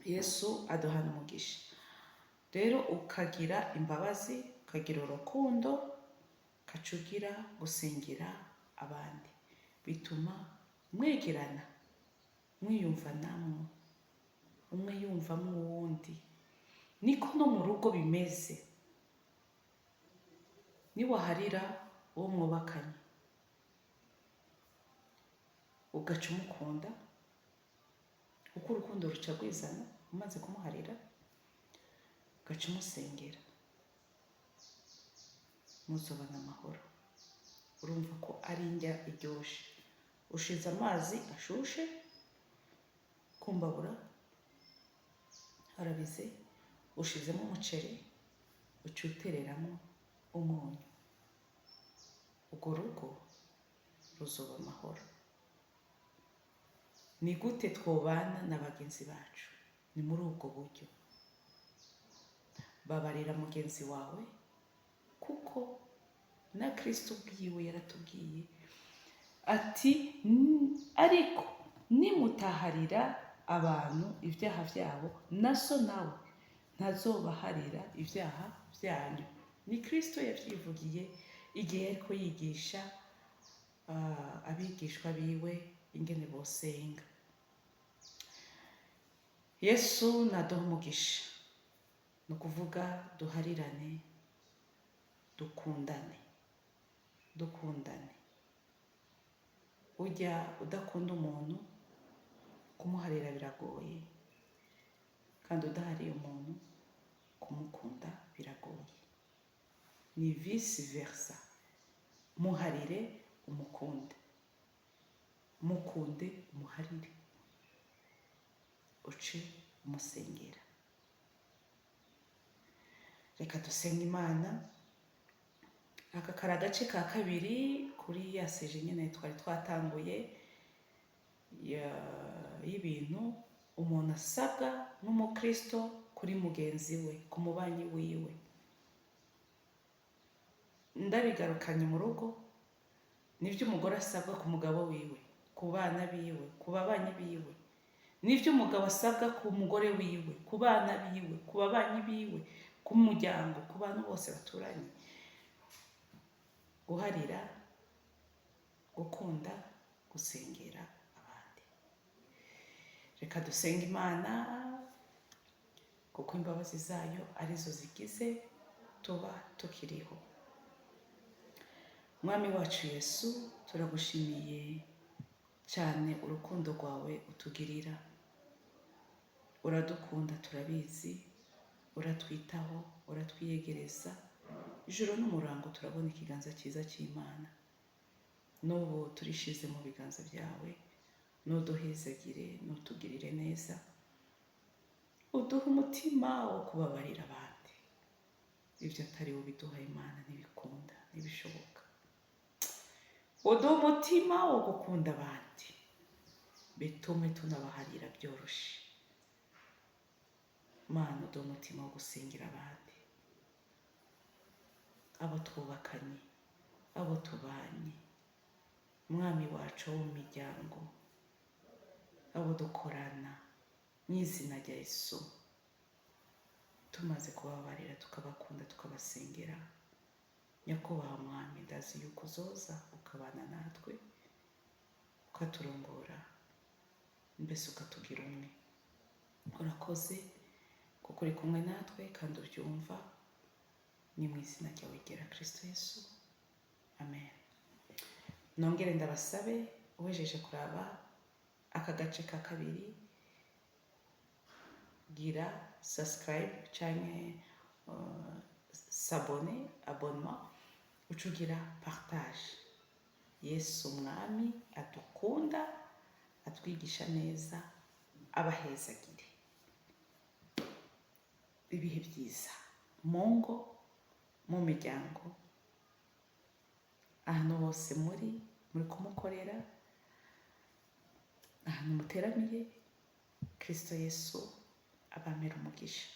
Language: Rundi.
Yesu aduhana umugisha. Rero ukagira imbabazi, ukagira urukundo, ukaca ugira gusengera abandi, bituma mwegerana, mwiyumvanamwo, umwe yumvamwo uwundi. Niko no mu rugo bimeze. Niwaharira uwo mwubakanye, ugaca umukunda, kuko urukundo ruca rwizana. Umaze kumuharira, ugaca umusengera, muzobana amahoro. Urumva ko ari indya iryoshe. Ushize amazi ashushe kumbabura, arabize, ushizemo umuceri, uca utereramo umunyu, urwo rugo ruzoba amahoro. Ni gute twobana na bagenzi bacu? Ni muri ubwo buryo. Babarira mugenzi wawe, kuko na Kristo ubwiwe yaratubwiye ati: "Ariko nimutaharira abantu ibyaha byabo, na so nawe ntazobaharira ibyaha byanyu." Ni Kristo yabyivugiye igihe yariko yigisha abigishwa biwe ingene bosenga. Yesu naduha umugisha. Ni ukuvuga duharirane, dukundane, dukundane. Ujya udakunda umuntu, kumuharira biragoye, kandi udahariye umuntu, kumukunda biragoye. Ni vice versa. Muharire umukunde, mukunde umuharire, uce umusengera. Reka dusenge Imana. Aka kari agace ka kabiri kuri ya sujet nyine twari twatanguye y'ibintu umuntu asabwa nk'umukristo kuri mugenzi we, ku mubanyi wiwe. Ndabigarukanye mu rugo, nibyo umugore asabwa ku mugabo wiwe, ku bana biwe, ku babanyi biwe, nibyo umugabo asabwa ku mugore wiwe, ku bana biwe, ku babanyi biwe, ku muryango, ku bantu bose baturanye: guharira, gukunda, gusengera abandi. Reka dusenge Imana, kuko imbabazi zayo arizo zigize tuba tukiriho. Mwami wacu Yesu, turagushimiye cyane urukundo rwawe utugirira. Uradukunda, turabizi, uratwitaho, uratwiyegereza. Ijoro n'umurango turabona ikiganza cyiza cy'Imana. N'ubu turishize mu biganza byawe. Nuduhezagire, nutugirire neza, uduhe umutima wo kubabarira abandi. Ibyo atari biduha, Imana, ntibikunda, ntibishoboka. Uduhe umutima wo gukunda abandi, bitume tunabaharira byoroshe. Mana, uduhe umutima wo gusengera abandi, abo twubakanye, abo tubanye, Mwami wacu, wo mu miryango, abo dukorana, mu izina rya Yesu. Tumaze kubabarira, tukabakunda, tukabasengera, Nyakubahwa Mwami, ndazi yuko uzoza ukabana natwe, ukaturongora, mbese ukatugira umwe. Urakoze kuko uri kumwe natwe kandi ubyumva. Ni mu izina ryawe ryera, Kristo Yesu, amen. Nongere ndabasabe, uwejeje kuraba aka gace ka kabiri, gira subscribe canke s'abonner, abonnement, uca ugira partage. Yesu Umwami adukunda, atwigisha neza, abahezagire. Ibihe byiza mu ngo, mu miryango, ahantu hose muri kumukorera, ahantu muteramiye. Kristo Yesu abamera umugisha.